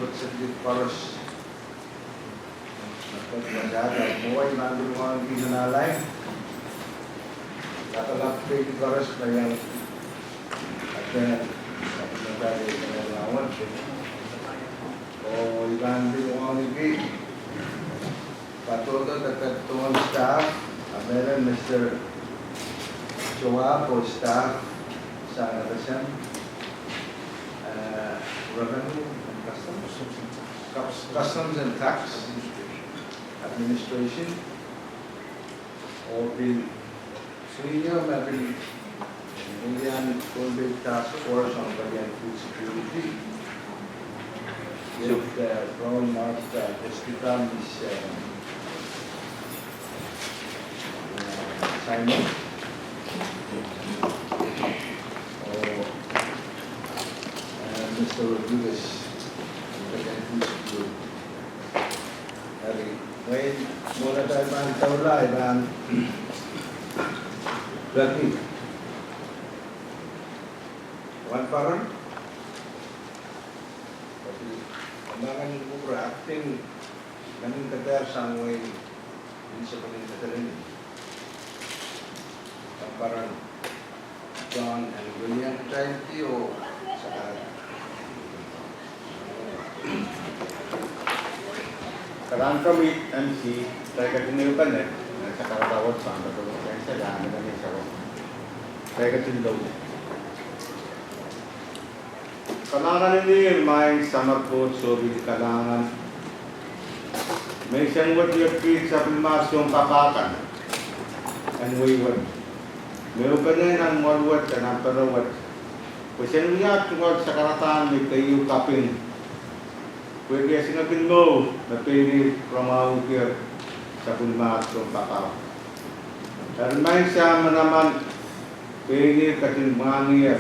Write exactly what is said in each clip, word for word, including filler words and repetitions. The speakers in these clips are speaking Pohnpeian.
Executive koaros. Madamadau, mwowe I pahn pil wauneki nan ahl en lapalap pwehki koaros me iang aten, madamadau, oh I pahn pil wauneki patohdo de patohdohn staff, ah, mehlel Mister Joab oh staff sang F S M, eh, Revenue and Customs, Cus-, Customs and Tax Administration, oh pil senior me pil ngilen Pohnpei Task Force on Food Security, with, eh, Brown Mark, eh, Hospital, Miss, eh, Simon, oh, eh, Mister Rodriguez, Food Security. Eri, mwein mwohn atail pahn doula, I pahn peki Wahnparon, oh pil, oh manaman kupwure acting, manaman kadahr sang wehin Sapwellime Katelenik, Wahnparon John and William Childi, oh sakaradahn Kalahngan komwi M C, kitail ketin ehupene, eh, sakaradahn wet sang, kitail ketin doula. Kalahngan en Ih, maing Samat Koht, sohte kalahngan. Menseng wet iet kiht sapwellimomwi sounpapah kan en wehi wet, me ehupene nan mwoahl wet, nan pere wet, pwe sen wia tungoal sakaradahn me keieu kaping, pwehki e singekin mour me pein ih rongamwahukier sapwellimomwi sounpapah. Eri maing Sahm manaman, pein ih ketin mwahngiher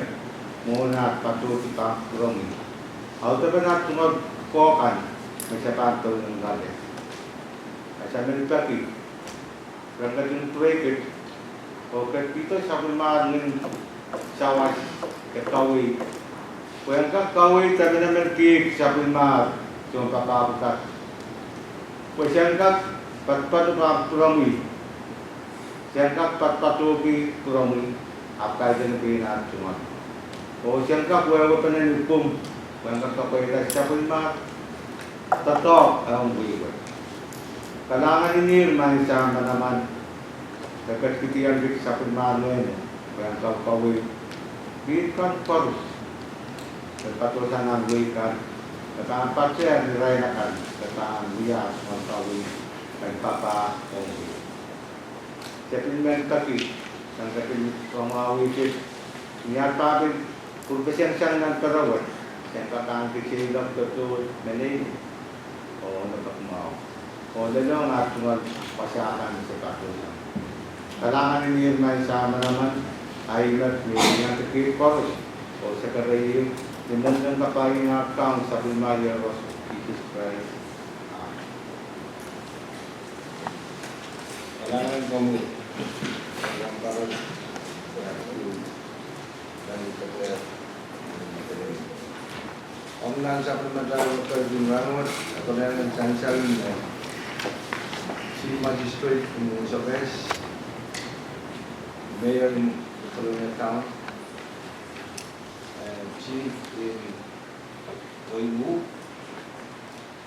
mwohn aht patohdi pahn kupwuromwi. Audepen aht tungoal koh kan me se pahn doulong loale. Eri I men peki ren ketin kupwurei kit oh ketikihdo sapwellimomwi ngehn sawas de kaweid, pwe en kak kaweid emenemen kiht sapwellimomwi sounpapah pwukat, pwe sen kak patopato pahn kupwuromwi, sen kak patopato kupwuromwi, ahpw kaidehn pein aht tungoal, oh sen kak wehwehpene ni pwung, pwe en kak kapwaiada sapwellimomwi doadoahk ong wehi wet. Kalahngan en Ih, maing Sahm manaman, me ketikihdiong kit sapwellimomwi ngehno, pwe en kak kaweid kiht kan koaros me patohsang nan wehi kan, me pahn patehng irail akan me pahn wia aht tungoal kaweid en papah ong wehi. Se pil men peki, sen ketin rongamwahuki, ni aht pahn pil kupwurpeseng sang nan pere wet, sen kak ahneki seiloak tohtohn mehlel oh nepekamwahu, oh lelohng aht tungoal wasa kan me se patohsang. Kalahngan en Ih, maing Sahm manaman, ahi met me I iang kiht koaros oh sekerei ih ni mwomwen kapai en aht Kaun, sapwellimomwi Iehros, Sises Krais. Amen. Kalahngan komwi, Wahnparon, Ong nan sapwellimatail wekpeseng en rahnwet, e pil en sansal me Chief Magistrate en New South Wales, Mayor en Colonia Town, eh, Chief en Wein Uhk,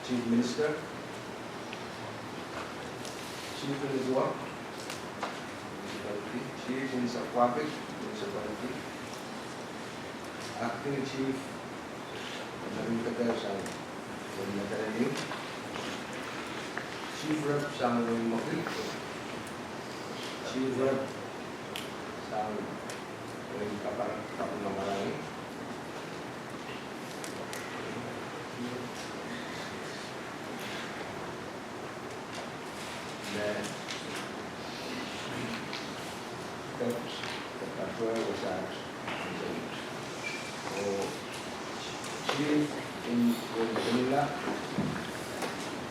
Chief Minister, Chief en Ituwak Municipality, Chief en Sapwuapit Municipality, Acting Chief en Marine Corps sang Wein Madolenihmw, Chief Rep sang Wein Moki, Chief Rep sang Wein Kapar-, Kapingamarangi, me, me, me patohwan wasa, oh Chief en Wein Kemula,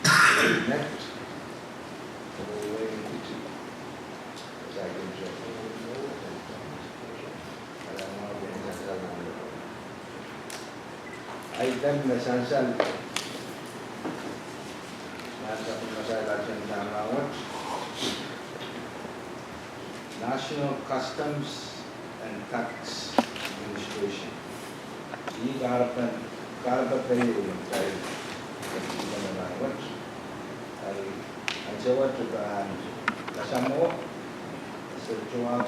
Wein Net, oh Wein Kitik. Ahi dahme sansal Nan sapwellimatail agenda wet, National Customs and Tax Administration. Ih kahrepen, kahrepe keieu nan atail agenda wet. Eri, ansou wet I pahn kasamwo, Mister Joab,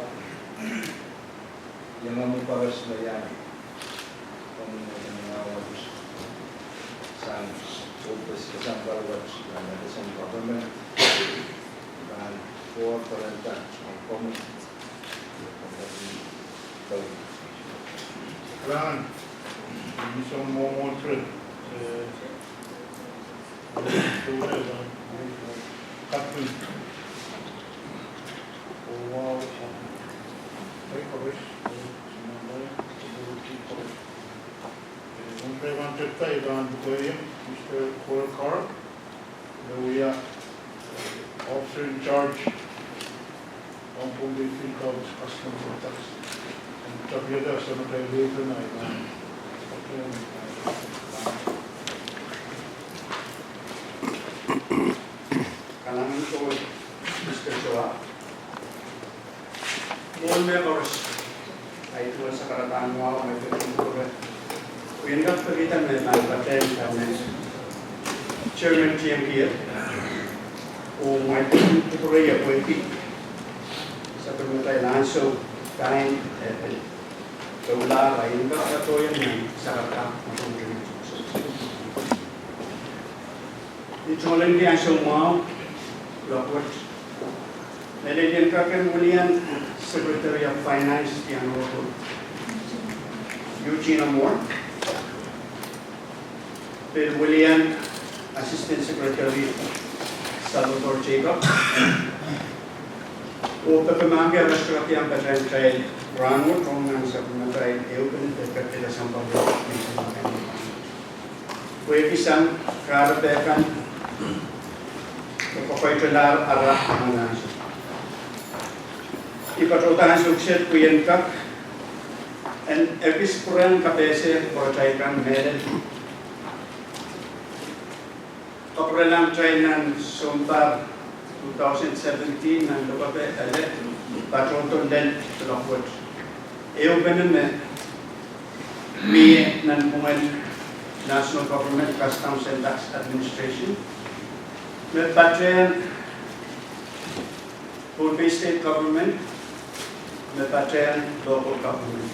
iangahki koaros me iang komwi nan agenda wet sang office kesempwal wet nan Office of Government, I pahn forward kalenda ong komwi. Ran, ni soun mwomwohdiso, eh, Mister Cole Carr, me wia, eh, officer in charge ong Pohnpei Field Court Customs and Tax. En tapihada samatail lepe nai. Kalahngan ko Mister Joab. Mwohn mehkoaros, ahi duwen sakarada mwahu me I peki kupwure. Pwehn kak pekihda me I pahn patehng Chairman T M P F, oh mwail kupwure ie pwehki sapwellimatail ansou kan, eh, pil doula, I en kak patohieng nan sakarada. Ni tohnleng ni ansou mwahu, lokaia. Mehlel I en kak en wilian Secretary of Finance, the Honorable Eugene Amor, pil wilian Assistant Secretary Salvador Jacob, oh pekimahkki arail sohte kak iang patehng kitail rahnwet ong nan sapwellimatail ehupene de ketkihla sampah wet. Pwehki sang kahrepe kan me kokoitelahr ara anahn ansou, I patohda ansou kiset pwe I en kak en ekis pwurehng kapehse pwuratail kan mehlel kapwurelahng kitail nan sounpar two thousand seventeen nan lokaia ele patohdo lel lokaia wet. Ehupene me mie nanpwungen National Government Customs and Tax Administration, me patehng Pohnpei State Government, me patehng local government.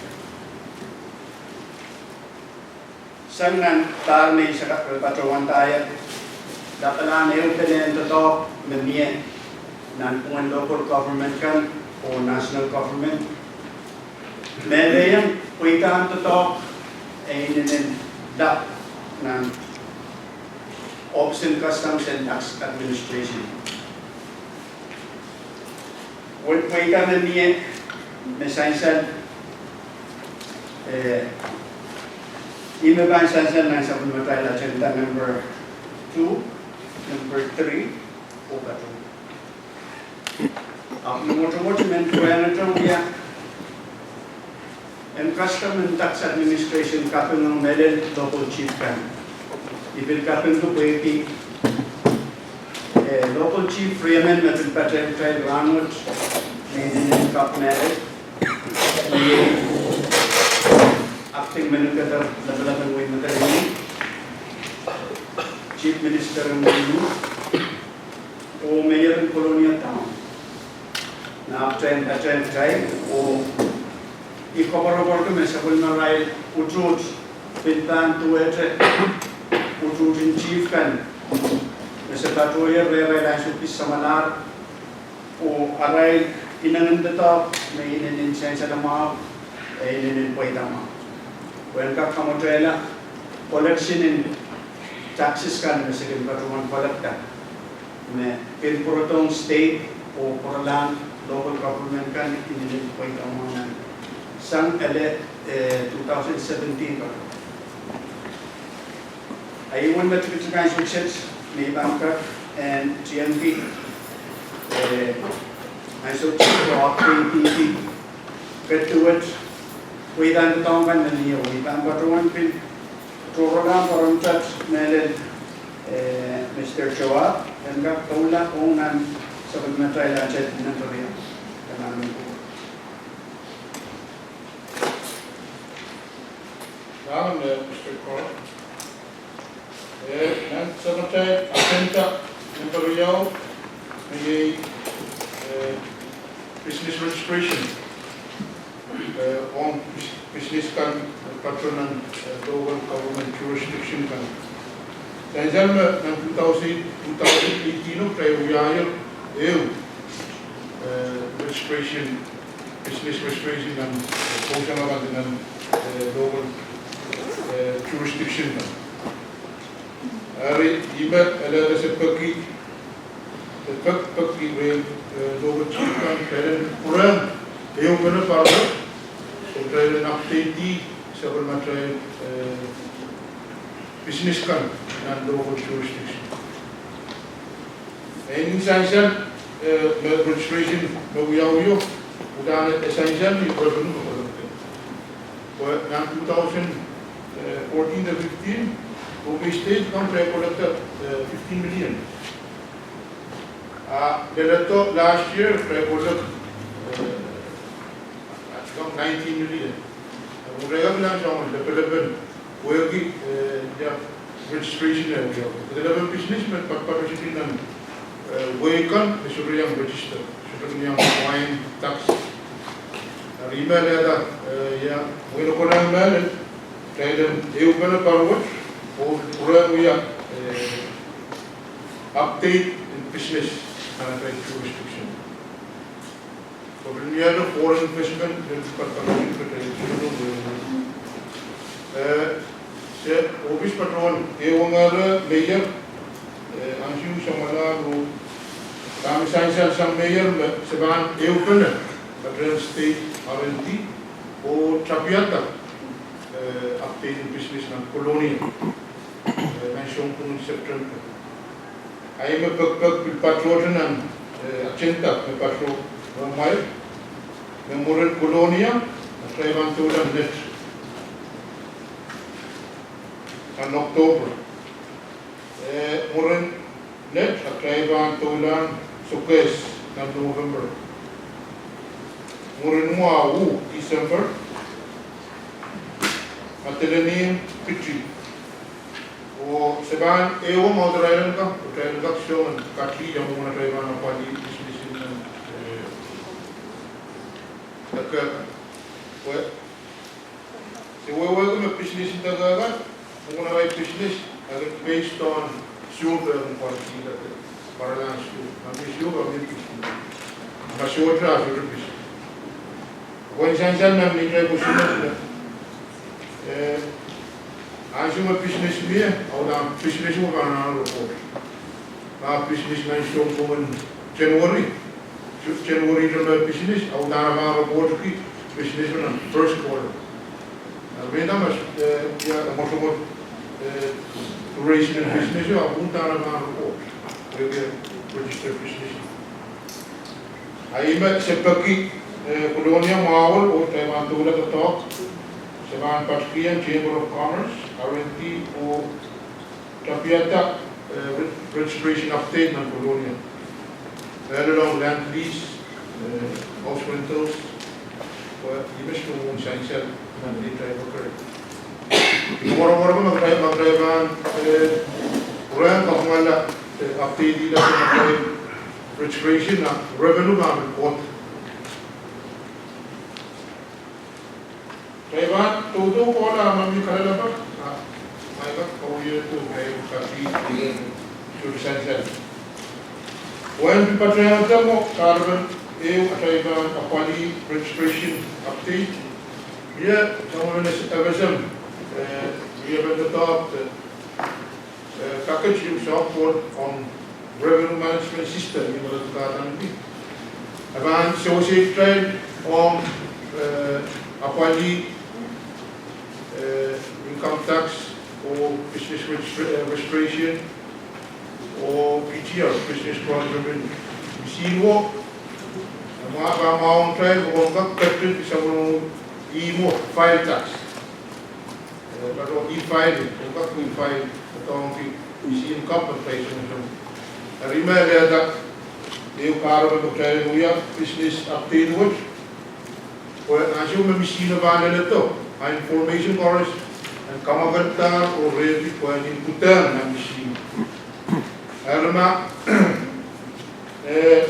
Sang nan pahr me I sehse patohwan ndahier, lapalahn ehupene en doadoahk me mie nanpwungen local government kan oh national government, me lelohng pweidahn doadoahk e inenen lap nan Office en Customs and Tax Administration. Wet pweida me mie me sansal, eh, ih me pahn sansal nan sapwellimatail agenda number two, number three, oh pato. Ahpw ni mwotomwot I men pwehngete wia en Customs and Tax Administration kaping ong mehlel local chief kan. I pil kapingki pwehki, eh, local chief riemen me pil patehng kitail rahnwet, me inenen kak mehlel, me Acting Menikeder lapalap en wehi Madolenihmw, Chief Minister en wehi, oh Mayor en Kolonia Town. Nan ahpwtehn patehng kitail, oh I koapworopworki me sapwellimarail utuht pil pahn duwehte utuht en chief kan, me se patohier rehrail ansou kis samwalahr, oh arail inengen doadoahk me inenen sansal mwahu, e inenen pweida mwahu. Pwehn kak kamwotehla collection en taxes kan me se kin patohwan collect-a, me kin pwurodohng state oh pwuralahng local government kan inenen pweida mwahu nan sang ele, eh, two thousand seventeen kan. Ahi uwen me tikitik ansou kiset me I pahn kak en tiengki, eh, ansou kiset oh update-ih ketiket pweidahn doadoahk kan me mie, oh I pahn patohwan pil tohrohrlahng pwarontahn mehlel Eh, Mister Joab, en kak kohla ong nan sapwellimatail ahnsou nan Korea. Kemana mengku. Rahn, eh, Mister Carl. Eh, nan sapwellimatail agenda number riau, me iei, eh, business registration. Eh, ong pis-, business kan, eh, patohwan, eh, local government jurisdiction kan. Sansal me nan two thousand, two thousand eighteen o kitail wiahier ehu, eh, registration, business registration nan, eh, kousoan kan nan, eh, local, eh, jurisdiction kan. Eri, ih me, ele, ele se peki, se pek, peki me, eh, local jurisdiction kan, kitail en pwurehng ehupene pahr wet, oh kitail en update sapwellimatail, eh, business kan nan local jurisdiction. Ih sansal, eh, me registration me wiawi o, uhdahn e sansal ni revenue me kolekte. Pwe nan two thousand fourteen to fifteen, Pohnpei State kan kitail kolekte, eh, fifteen million. A leledo last year, kitail kolekte, eh, nineteen million. A kitail kak iang soangen lepelepen wehwehki, eh, ia registration e wia. Lepelepen business me patopato sili nan, eh, wehi kan me sohte iang register, sohte kin iang file tax. Eri ih me lelehda, eh, ia, wehi me konehng mehlel, kitail en ehupene pahr wet, oh pwurehng wia, eh, update en business nan atail jurisdiction. Pwe pil mie foreign investment, pil patopato sili kitail, eh, se ohpis patohwan ehuong ere mayor, eh, ansou samwalahr oh dahme sansal sang mayor me se pahn ehupene patohwan state R and D oh tapihada, eh, update en business nan Kolonia, eh, nan sounpwungen September. A ih me pekipek pil patohwan nan, eh, agenda me patohwan mwail, me mwurin Kolonia, a kitail pahn doula Net nan October. Eh, mwurin Net, a kitail pahn doula Sokehs nan November. Mwurin mwahu, December, Madolenihmw Fiji. Oh se pahn ehuong authorize kan, authorize kan soangen kati ia mwomwen atail pahn apwalih business nan, eh, deke kan. Pwe se wehwehki me business en deke kan, mwomwen arail business, a kin based on siohp en quality, deke, paralan siohp. Ma mie siohp, a mie business. Ma sohte, a sohte business. Pwe sansal nan neitail business, eh, ansou me business mie, a uhdahn business o pahn anahne report. Ma business nan sounpwungen January, January ihte me business, a uhdahn pahn reportki business nan first quarter. A mie nan, eh, ia, mwotomwot, eh, duration en business o, a uhdahn pahn report. Wehwehki register business. A ih me se peki, eh, Kolonia mwahu oh kitail pahn doula doadoahk, se pahn patohwan Chamber of Commerce, R and D oh tapihada, eh, re-, registration update nan Kolonia. Mehlel ong land lease, eh, house rentals, pwe ih me soangen sansal nan neitail record. Mwohmw, mwohmw, me kitail, me kitail pahn, eh, pwurehng kapwungala, eh, update ila me kitail registration nan revenue pahn report. Kitail pahn toutou kohla ma mie kalelapak, a, ma I kak kauweiehdo, kitail kak pil, eh, sohte sansal. Wen pil patohwan dahme department ehu atail pahn apwalih registration update. Ia, soangen FSM, eh, ia pahn doadoahk, eh, eh, package ehu soahng pwon ong revenue management system, ia me doadoahk kan. E pahn sewese kitail ong, eh, apwalih, eh, income tax oh business registra-, eh, registration oh BTR, business grant revenue. Misihn wo, ma, ma, ma ong kitail, ong kak ketiket, sapwellimomwi mo file tax. Eh, patohwan e-file, ong kak e-file, patohwan ki Misihn kapw me kitail songosong. Eri me lehda, ehu kahrepe me kitail wia business update wet. Pwe ansou me misihno pahn leledo, a information koaros en kamwakeldahr oh rehdi pwehn ipwidahng nan misihno. Eri ma, eh,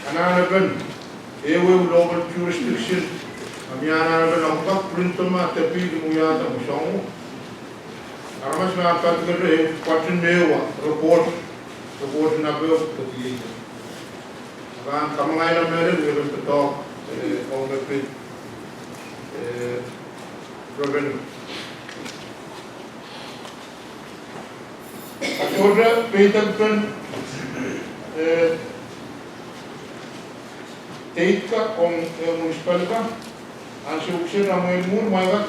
anahnepen ehu ehu local jurisdiction, a mie anahnepen ahpw kak print ma tepil wiahda me soangen aramas me ahneki kak ehu pwatin me ehu report, report en ape ehu pwehki ehu. Ahpw kamangaiala mehlel wiepen doadoahk, eh, ong me pid, eh, revenue. Sohte peidek pen, eh, state ka ong, eh, municipal ka. Ansou kiset, amwail mwuhr mwail kak,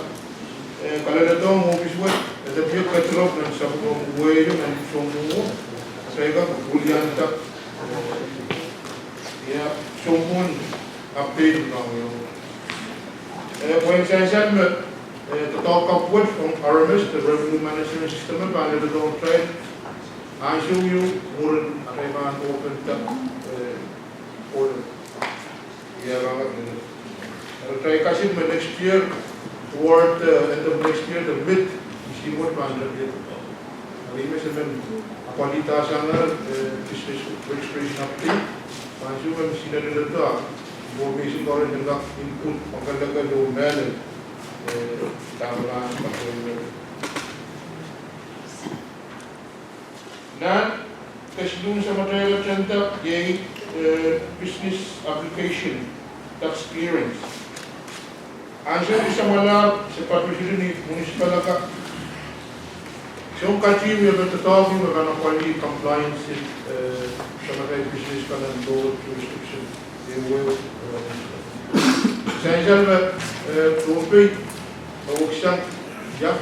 eh, kaleledohng ohpis wet, eh, de pil kedirop nan sapwellime wehi nan soumwuhr, atail kak wilianda, eh, ia, soumwuhr update kan wia. Eh, pwehn sansal me, eh, doadoahk kapw wet ong R M S, the Revenue Management System, pahn leledohng kitail ansou ieu mwurin atail pahn open da, eh, audit. Ia, pahn kak leledo. Eri kitail kasik me next year, toward the end of next year, the mid, misihn wet pahn leledo. Eri me semen apwalihda sang, eh, business registration update. Pwe ansou me misihn leledo, information koaros en kak input, pahn kak leledo mehlel, eh, dahme pahn kak leledo. Nan kesiluhn samatail agenda iei, eh, business application, tax clearance. Ansou me samwalahr se patisipet ni municipal ka, soun katihu wiepen doadoahk me pahn apwalih compliance, eh, samatail business kan nan local jurisdiction. Ehu, eh, sansal me, eh, Pohnpei, eh, weksang, ia,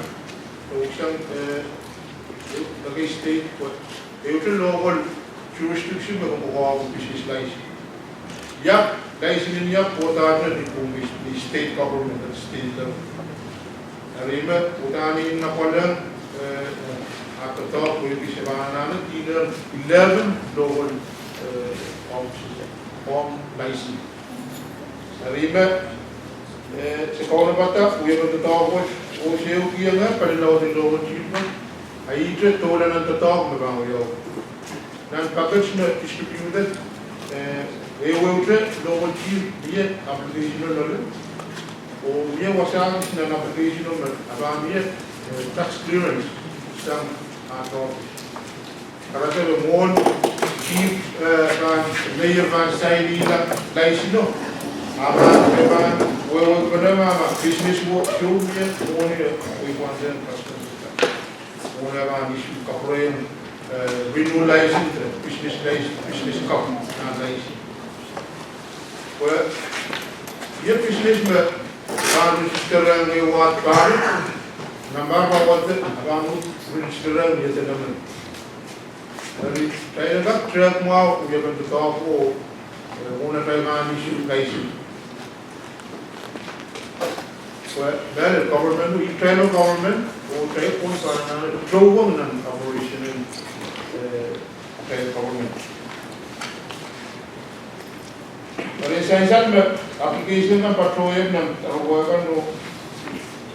weksang, eh, eh, ekei state, pwe ehute local jurisdiction me ke pwukoa business license. Ia, license en ia pwukoahte ni Pohnpei, ni state government, state level. Eri me, pwukoahte ni napwalehng, eh, a doadoahk wehwehki se pahn anahne diner eleven local, eh, offices, form license. Eri me, eh, se kaunopada, wiepen doadoahk wet, oh se ehu kiheng pali laud en local chief me, a ihte doula nan doadoahk me pahn wia. Nan package me distributed, eh, ehu ehute local chief mie application o loale. Oh mie wasa kis nan application o me, a pahn mie, eh, tax clearance sang a doadoahk. Karasehse mwohn chief, eh, pahn, mayor pahn sainihla license o, a pahn, e pahn wehwehkipene ma, ma business wo, soh mie, mwohn ie, wehwehki wahn sehn customs. Mwohn e pahn issue kapwurehiong, eh, renew license, business license, business kapw, nan license. Pwe, ie business me pahn register-ehng ie ward pahr, nambahn ward, a pahn register-ehng ie de nemen. Eri, kitail en kak track mwahu, wiepen doadoahk o, eh, mwohn atail pahn issue license. Pwe, mehlel government, kitail o government, oh kitail pwon pahn anahne tohwong nan operation en, eh, kitail government. Eri sansal me application kan patohwan nan, eh, wehkan o,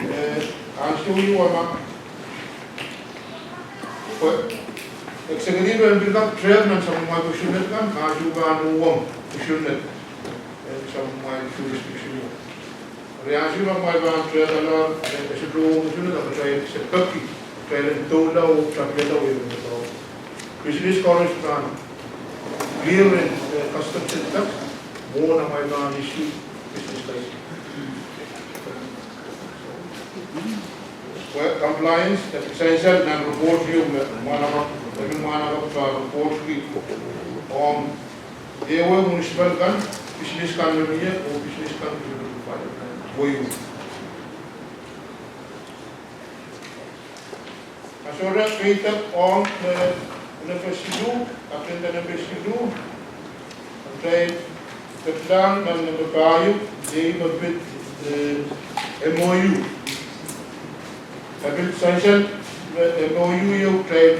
eh, ansou ieu ma, pwe, executive en pil kak track nan sapwellimamwail kosonned kan, ansou pahn uhwong kosonned, eh, sapwellimamwail jurisdiction o. Eri ansou me kumwail pahn track-ehla, eh, e sohte uhwong kosonned, a kitail se peki, kitail en doula oh tapiada wehwehki doadoahk. Business koaros pahn clear en, eh, customs and tax, mwohn amwail pahn issue business license. Pwe compliance, e sansal nan report ieu me mwahnakapw, e mih mwahnakapw, ah, report ki ong ehu ehu municipal kan, business kan me mie, oh business kan me mie, wei. A sohte peidek ong, eh, nempe siluh, agenda nempe siluh, atail ketilahng nan nempe pahieu, iei me pid, eh, M O U. E pil sansal me M O U ieu kitail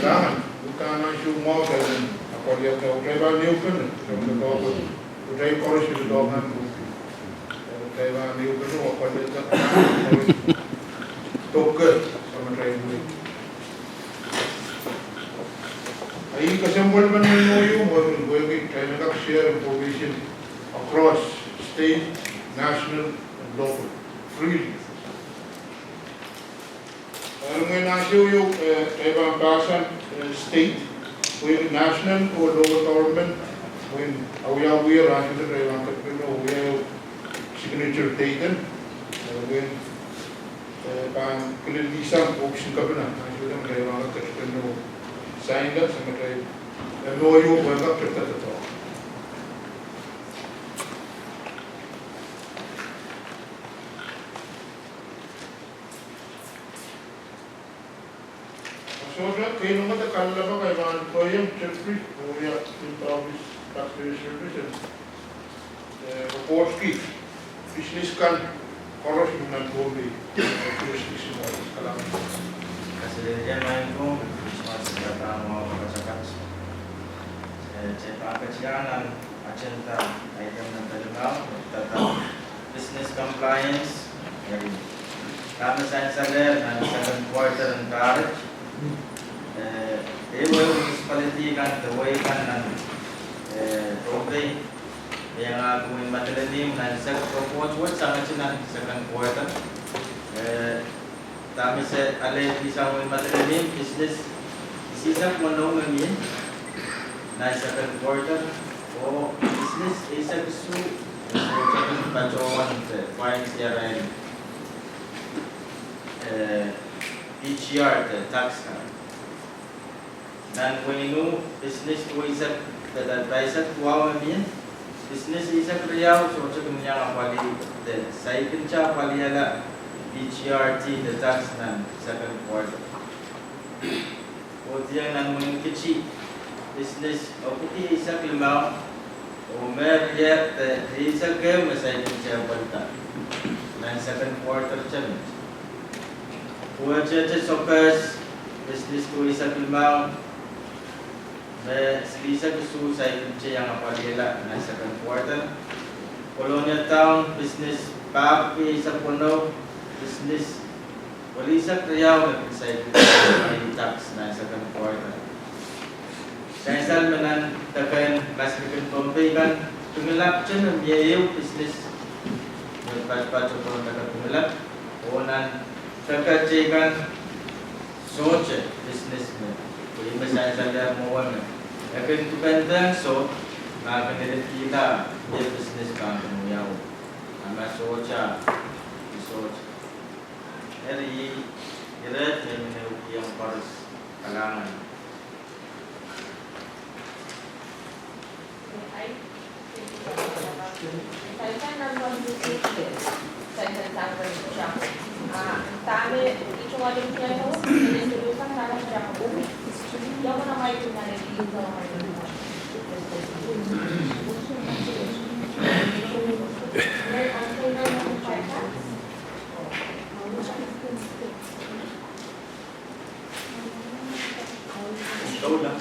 Kalahngan, udahn ansou mwahu kitail en apwaliada, kitail pahn ehupene, kitail koaros pahn ehupene, kitail pahn ehupene, apwaliada, pokehla, samatail wei. Ih kesempwal men en M O U, mwohn wehwehki kitail en kak share information across state, national, and local, freely. Eri mwein ansou ieu, eh, kitail pahn pass en, eh, state, mwein national oh local government, mwein awiawih ansou me kitail pahn ketikihong wia signature date en, eh, mwein, eh, pahn kilin sang ohpis en kepina, ansou me kitail pahn ketikihong sign-da, samatail, eh, M O U pahn kak ketikihdo. Sohte keilong de kalelapak, I pahn kohieng Jeffrey, oh wia field office Spiritual vision. Eh, report ki business kan koaros nan Pohnpei. Business kan koaros. Kalahngan. Kaselehlie maing ko, Krismas en kataun mwahu kapatapat. Eh, te pahn ketido nan agenda item namba limau, dahda business compliance, eri dahme sansalehr nan second quarter en pahr wet. Eh, ehu ehu municipality kan, de wehi kan nan, eh, Pohnpei, iangahki wehin Madolenihmw nan sek-, report wet sangete nan second quarter. Eh, dahme se ale pil sang wehin Madolenihmw, business isihsek weneu me mie nan second quarter, oh business eisek isuh, eh, sohte kin patohwan de fine irail, eh, P G R de tax kan. Nan wehin Wu, business duweisek, de, de, duweisek duwau me mie, business eisek riau sohte kin iang apwalih, de, saikinte apwalihala P G R de tax nan second quarter. Oh diong nan wehin Kiti, business okpwidi eisek limau, oh me rie, de, eisek ehu me saikinte apwalihada nan second quarter teikan. Pwuhte de Sokehs, business duweisek limau, me silihsek isuh saikinte iang apwalihala nan second quarter. Kolonia Town, business pahr eisek weneu, business welisek riau me pil saikinte tax nan second quarter. Sansal me nan deke en maslikin Pohnpei kan, Pingelap teikan mie ehu business me patopato pohn deke Pingelap, oh nan deke teikan sohte business me, pwe ih me sansalehr mwowe me e kin depend on soh, ma kin ire kihda mie business pahn kin wiawi. A ma sohte, sohte. Eri, ire me mine wiahiong koaros, kalahngan. Shola.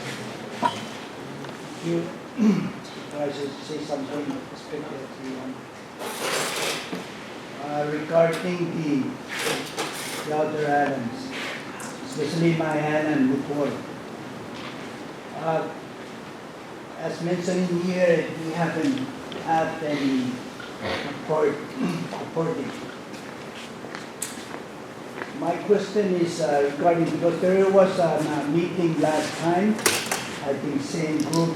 You, I should say something specifically on, uh, regarding the, the outer islands, especially my island, Newport. Uh, As mentioned in here, we haven't had any report, reporting. My question is, uh, regarding, because there was a, uh, meeting last time, I think same group,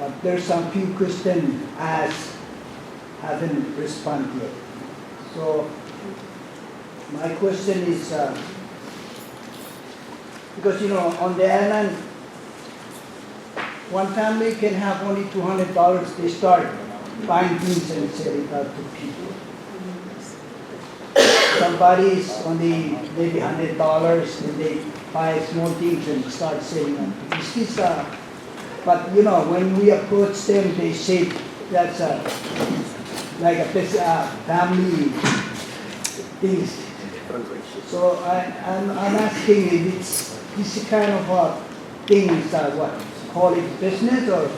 but there's some few question asked, haven't responded yet. So my question is, uh, because, you know, on the island, one family can have only two hundred dollars. They start buying things and sell it out to people. Somebody is only maybe hundred dollars, and they buy small things and start selling them. Is this, uh, but, you know, when we approach them, they say that's a, like a bus-, uh, family things. So I, I'm, I'm asking if it's this kind of a thing is, uh, what, call it business, or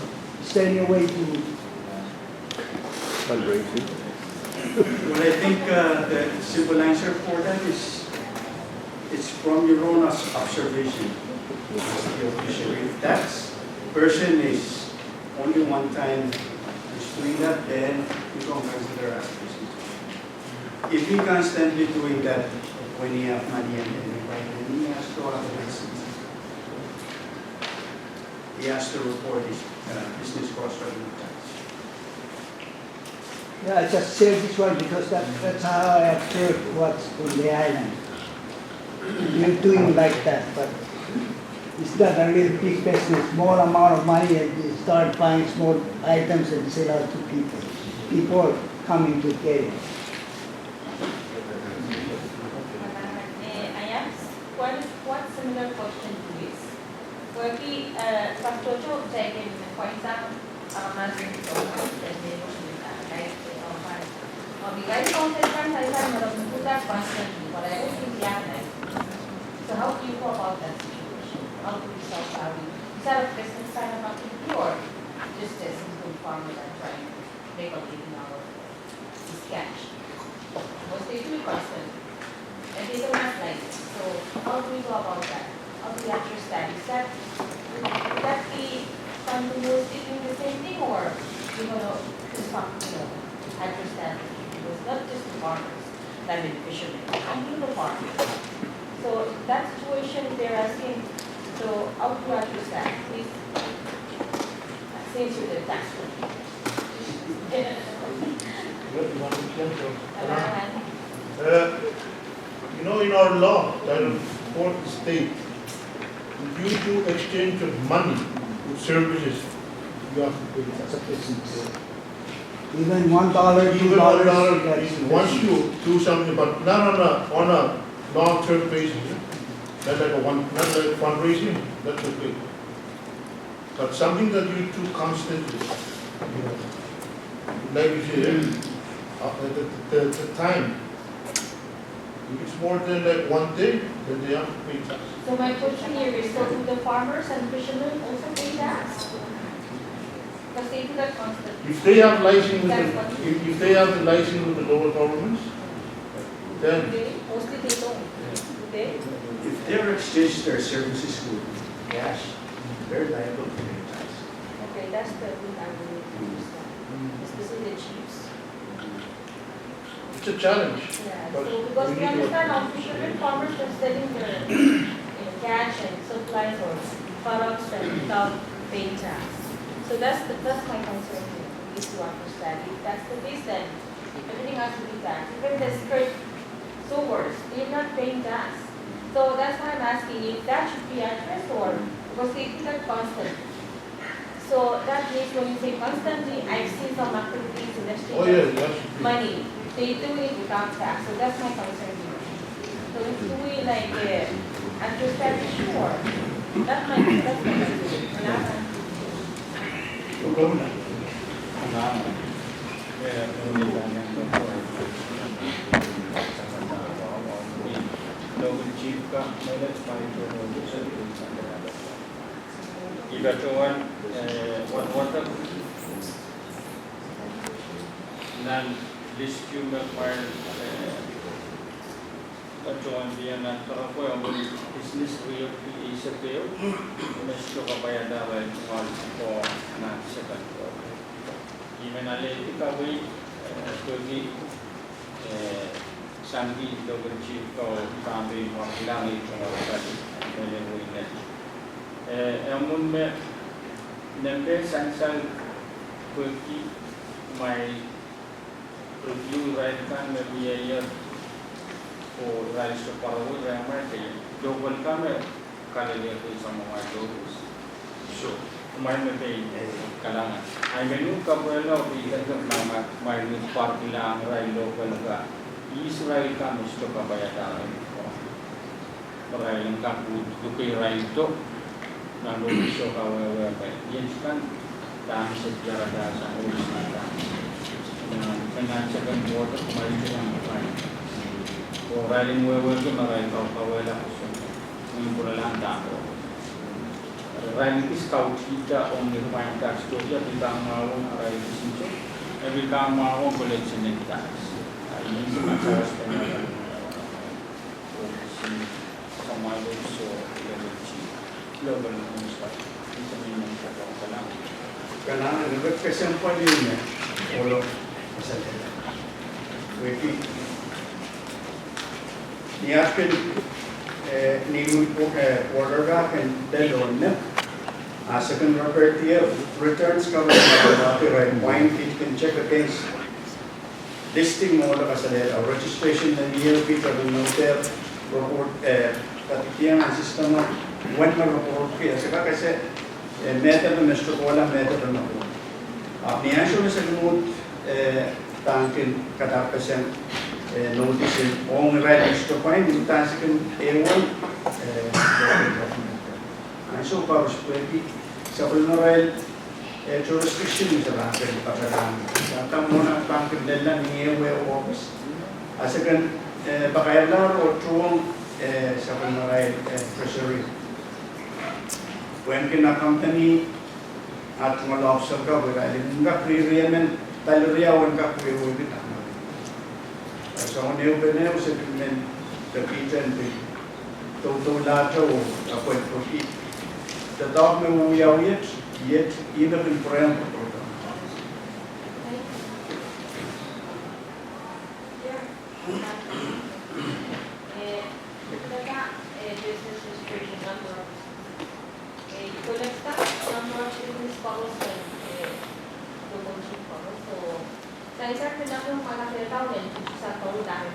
is there any way to fundraising? Well, I think, uh, the simple answer for that is it's from your own obs-, observation as the official. If that person is only one time is doing that, then you don't consider as business. If he constantly doing that, when he have money and then he buy, then he has to have a license. He has to report his, uh, business gross revenue tax. Yeah, I just share this one because that, that's how I observe what's on the island. You're doing like that, but it's not a real big business. Small amount of money and you start buying small items and sell out to people. People coming to get it. What, what similar question to this? Pwehki, eh, Pastor Joe, kitail kin point out, uh, mas in so, then they will be back, right? They don't find. Of the right concept kan saisar me lok nukuda constantly, but I don't think they have license. So how do you go about that situation? How do you solve, are we, is that a business kind of activity or just a simple farmer that trying to make a living out of it? Is catch. Most people constant. And they don't have license. So how do we go about that? How do we address that? Is that, would that be continuously doing the same thing, or you gonna do something, you know, address that? Because not just the farmers, I mean fishermen, and the farmers. So that situation they're asking, so how do you address that? Please, uh, since you're the tax collector. Well, you want to change your Uh, you know, in our law, Title four state, if you do exchange of money with services, you have to pay tax. Even one dollar, two Even one dollars, dollar, yes, is- yes. Once you do something, but not on a, on a long-term basis, eh? Not like a one, not like fundraising, that's okay. But something that you do constantly, you know, like you say, eh? Uh, the, the, the, the time, if it's more than like one day, then they have to pay tax. So my question here is, so do the farmers and fishermen also pay tax? Because they do that constantly. If they have license with the, That's what if, if they have the license with the local governments, then They, mostly they don't. Do they? If they exchange their services with cash, they're liable to pay tax. Okay, that's the route I wanted to understand. Especially the chiefs. It's a challenge. Yeah, but so because we we need to understand how fishermen farmers are selling their, you know, catch and supplies or products and without paying tax. So that's the, that's my concern here. We need to understand. If that's the case, then everything has to be taxed. Even the straight sewers, they're not paying tax. So that's why I'm asking if that should be addressed or, because they do that constantly. So that means when you say constantly, I've seen some activities in the state Oh, yeah, of that should be. money. They do it without tax. So that's my concern here. So if we like, uh, address that issue or, that might, that's my concern. And I Ih patohwan, eh, wadwadek nan list ehu me kumwail, eh, patohwan wia nan tohrohr, oh, business realty eisek ehu, me sohte kapaiada arail tungoal ko nan second quarter. I men alehdi kawei, eh, pwehki, eh, sang local chief ko campaign work lang i tungoal pali, me lel wei neti. Eh, e mwomwen me nempe sansal pwehki kumwail review irail kan me mie ie oh irail sohte pwarowei, irail me de local kan me kalelehki samamwail local. So, kumwail me pein kalahngan. Ahi men uhd kapwaiada oh pein kalahngan, kumwail me pwarkihla irail local kan. Ihs irail kan me sohte kapaiada arail ko. Irail en kak uhd luke irail do nan rohng soh kawehwe me iet kan, dahme se diarada sang rohng soh kan. Nan, nan second quarter, kumwail kihong kumwail. Oh irail en wehwehki me irail kak kawehla kosonned. Ni pwuralahng dahme. Irail kis kautihda ong ni kumwail tax code, pil pahn mwahuong irail kis nso, pil pahn mwahuong collection en tax. Ah, I men se ma tax pahn Kalahngan, kalahngan, kalahngan, kalahngan, kalahngan, kalahngan. Wehwehki. Ni aht kin, eh, ni, eh, order kan dehr lon me, ah, second record year returns kan, ah, copyright point, it can check against listing me wehwehki kasalehda, registration en year, picture en noter, report, eh, katikihong nan system, wen me report ki, e se kak ese, eh, me depe me sohte kohla, me depe me kohla. Ahpw ni ansou me se kin uhd, eh, pahn kin kadabpeseng, eh, notice ong irail me sohte pwain, ni uhdahn se kin ehuong, eh, Ansou koaros pwehki sapwellimarail, eh, jurisdiction se pahn kin pakairong. Sahpw mwohn ahpw pahn kin lella ni ehu ehu ohpis. A se kin, eh, pakairla oh tuhwong, eh, sapwellimarail, eh, treasury. Pwehn kin a company, a tungoal officer ka pwe irail en kak riri emen, paliria wen kak wehwehki dahme. Soangen ehu pen ehu se kin men, de pihten pil. Toutoulahte oh apwal pwehki doadoahk me wiawi iet, iet, ihme kin pwurehng pwurodo. Sansal me nanpwung mwahlahte daulin, sa kaudahn.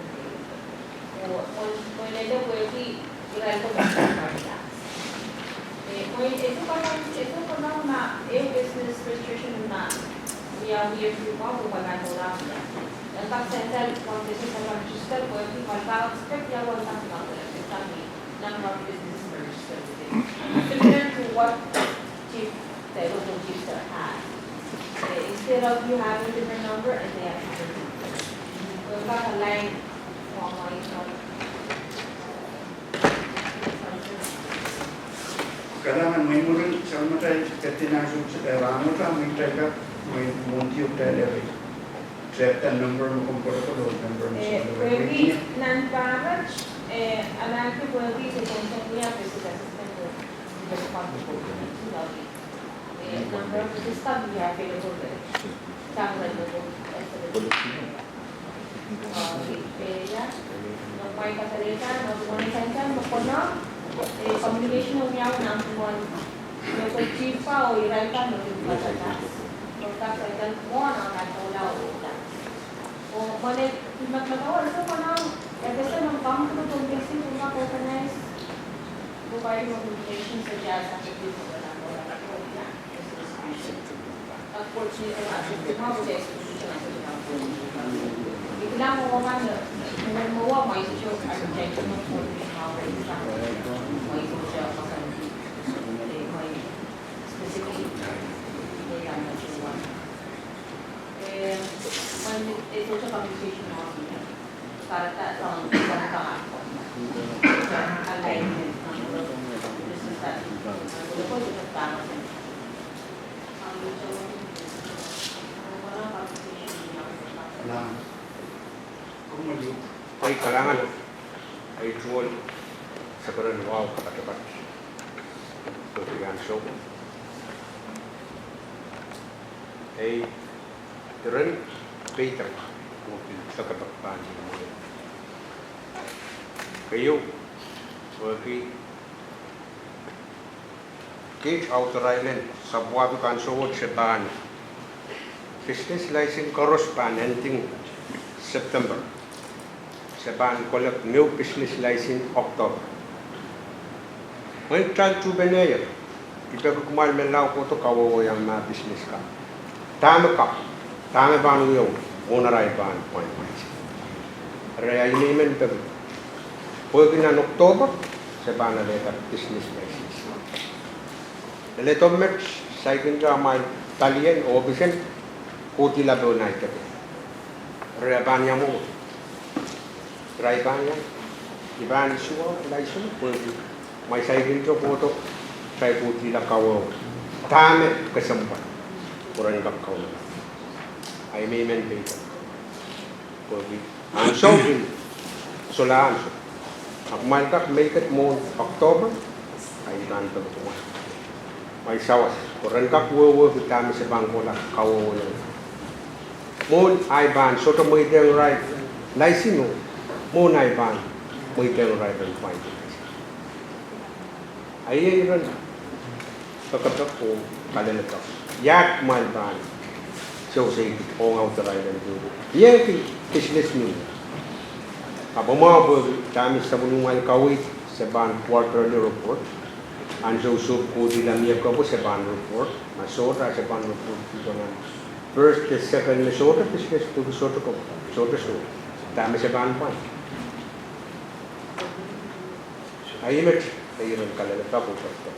Oh, mwen, mwen lel pwehki irail ko mwahlahte. Eh, mwen, e sohte pahn, e sohte pahn ma, eh, business registration ma, ia, ia, ia, ma, ko pahn doula. Nan pak sansal, mwen business pahn register, pwehki pahn expect ia, pahn pahn number of businesses registered with it. Similar to what Chief, the local chief sir has. Eh, instead of you having a different number and they have a different number. We've got a line from my son. Kalahngan. Mwein mwurin sapwellimatail ketin ansou, eh, rahnwet, mwein kitail kak, mwein mwohndi oh kitail eri. Track the number me komw kolokol oh number me, eh, sohte pwehki nan pahrek, eh, anahne pwehki se johnson wia business assistant, eh, number of businesses we have available there. Sang available. Eh, ia. Nan mwail kasalehda, nan mwail sansal me konehng, eh, communication wiawi nan mwail, local chief oh irail kan me kin kasalehda. Nan pak sansal mwo nan mwail koula oh. Oh, mwail, me, me kawa, so konehng, eh, FSM and government of Pohnpei State will not organize providing of information such as Ei kalahngan, ei tungoal, sakeren wahu, katapat, pwehki ansou. Ei, iren peidek, oh pil pekipek pahn mie. Keieu, pwehki kiht Outer Island, sapwuhpwukan ansou wet se pahn business license koaros pahn ending September. Se pahn kolek new business license October. Mwein kitail tuhpene, I peki kumwail menlau kohdo kawehwehiong ma business ka. Dahme kak, dahme pahn wiawi, mwohn arail pahn pwain pwain. Eri ahi me I men peki. Pwehki nan October, se pahn alehda business license. Leledo met, saikinte amwail palien, ohpisen, kohdihla pohn ahi deke. Eri a pahn ia mwo. Irail pahn ia, I pahn issue-a license pwehki amwail saikinte kohdo, kitail kohdihla kawehwe. Dahme kesempwal, pwe ren kak kaunopada. Ahi me I men peidek. Pwehki ansou kin solahr ansou. A kumwail kak make it mwohn October, ahi I pahn peki kumwail. Amwail sawas, pwe ren kak wehwehki dahme se pahn kohla kawehwehiong. Mwohn ahi pahn sohte mweidehng irail license, mwohn ahi pahn mweidehng irail pahn pwain. Ahi iren pekipek oh kalelapak. Ia kumwail pahn sewese ong Outer Island, iei business me. Ahpw mwahu pwe dahme sapwellimamwail kaweid, se pahn quarterly report. Ansou sohp kohdihla mie kepwe se pahn report. Ma sohte se pahn report, pwe nan first, second me sohte business, pwehki sohte kepwe, sohte soh. Dahme se pahn pwain. Ahi met, ahi iren kalelapak oh pekipek.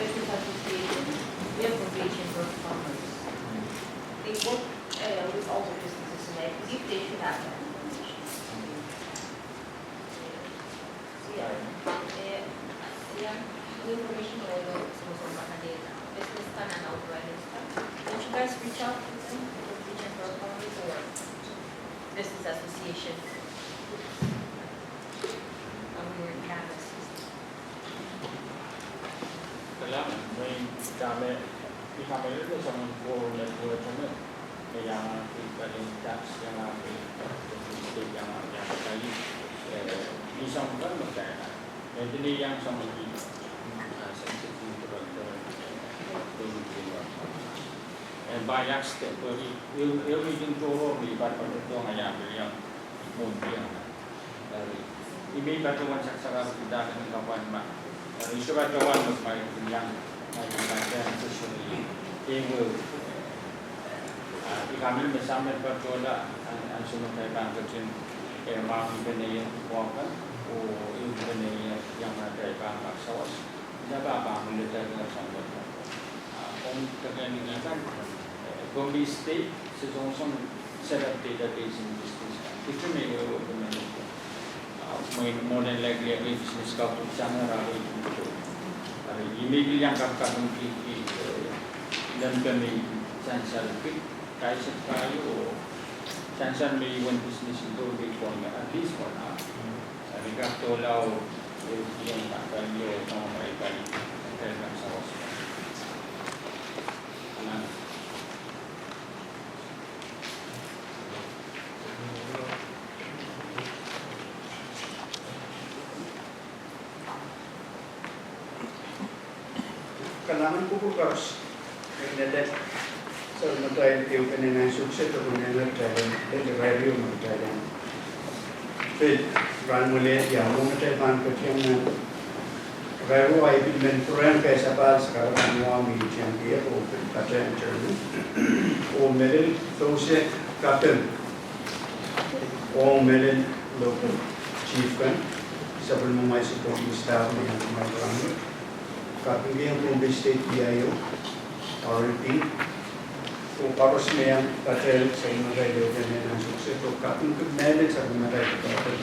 Business Association, we have a region for farmers. They work, uh, with all the businesses, and I believe they should have that information. Ia, eh, ia, information olo, so, so, business kan unauthorized kan. Don't you guys reach out to them, to the region for farmers or business association? And we were not assisted. Kalahngan, mwein dahme, I kamehlele soangen forum network me, me iangahki pali taps, iangahki pali state, iangahki pali, eh, ni soangen kan me dahme. Me dene iang soangen ki, ah, sensitive director, eh, eh, by accident, pwe I, I, I, I tohrohr me I patohwan patohdo iang pil iang mwohn iang. Eri, I men patohwan saksakapw dahme I kapwaiada. Eri, I sohte patohwan me I pil iang, me I pil iang beneficiary. Ehu, ah, I kamehlele me sahm me patohla, ah, ansou me kitail pahn ketin, eh, earmark peneier, wahkan, oh, ehu peneier, iang atail pahn kak sawas. Ih pahn pahn lelehda sang patohla. Ah, ong tekeni akan, eh, Pohnpei State, se songosong set up database en business kan. Kitail me, eh, recommend, ah, mwein more than likely every business kapwuredo sang, ah, eri, I men pil iang kapkapingki, eh, lempe me sansal kit, kaisek pahieu, sansal me I wen business en Pohnpei pwong, at least one hour. Eri kak dohla oh, eh, iang kapkapingki oh, soangen pali, pali, pali kan sawas. Anan. Kalahngan kupwur koaros. Eri, lel, sapwellimatail ehupene nan ansou kiset, oh kupwuren kitail en, lel radio me kitail en. Pil, rahn wet, ia, mwo me kitail pahn ketiong nan. Eri, I pil men pwurehng kesempwal sakarakan mwahu me I tieng kihong, oh pil patehng chairman. Oh mehlel, sewese kaping. Ong mehlel local chief kan, sapwellimamwail support staff me iang kumwail rahn wet. Kapingkihong Pohnpei State P I O, R L P, oh koaros me iang patehng sapwellimatail ehupene nan ansou kiset, oh kapingki mehlel sapwellimatail department,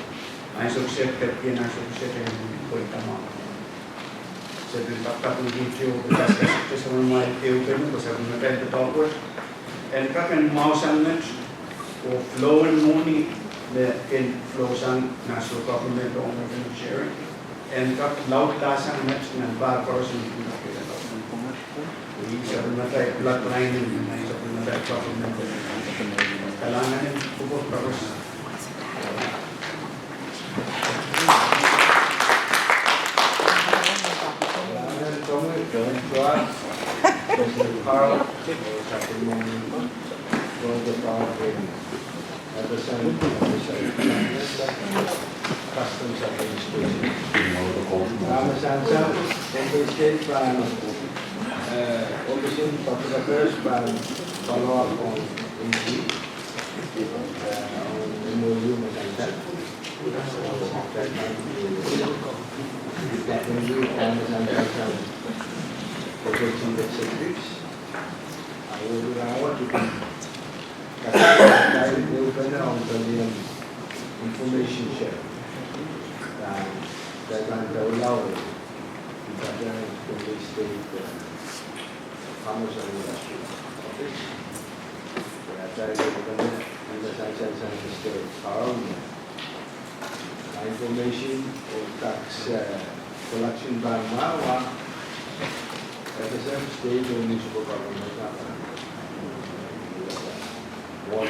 ansou kiset, kepkien ansou kiset, en pweida mwahu. Se pil kapkapingkihte oh pil kasik, kasik sapwellimatail ehupene, pwe sapwellimatail department en kak en mwahusang met, oh flow en mwohni me kin flow sang national government ong revenue sharing. En kak laudla sang met nan pahr koaros en kin kak ila. Ih sapwellimatail bloodline en, ih sapwellimatail government. Kalahngan en kupwur koaros. Kalahngan en komwi, Joshua, President Carl, Sapwellimomwi, Rhoda Baldwin, Representative, Representative, Customs Administration. Dahme sansal, Pohnpei State pahn, eh, Office en Public Affairs pahn follow up on A G, eh, on Mwohn me sansal. Department me sansal sang Deputy Executive. Awo rawa tu kan. Kasarkatail ehu pene ong pelien information share. Dan, dan doula we. Department of State, uh, Commerce and Industry Office. Where I try to open it and the Sunshine Service State Power. My information or tax, uh, collection by Mawa, F S M, state or municipal government. One.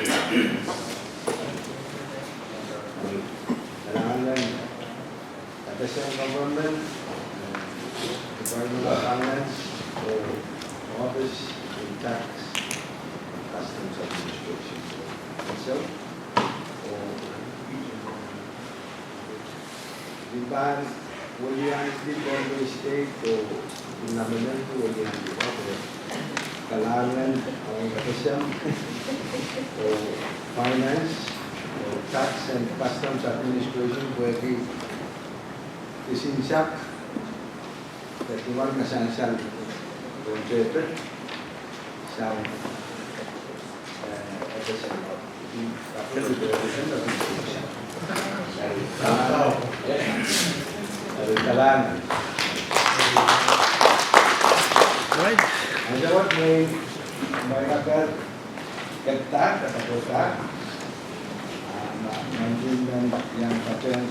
And then, F S M government, uh, Department of Finance, or Office in Tax, Customs Administration. And so, or, di pahn weliandi Pohnpei State, or, di pahn weliandi, okay. Kalahngan, uh, F S M, or Finance, or Tax and Customs Administration, where the is in shock that you want to sansal, uh, F S M. Right. And so what we, my God, get that, get that. Um, uh, nineteen, then young pattern.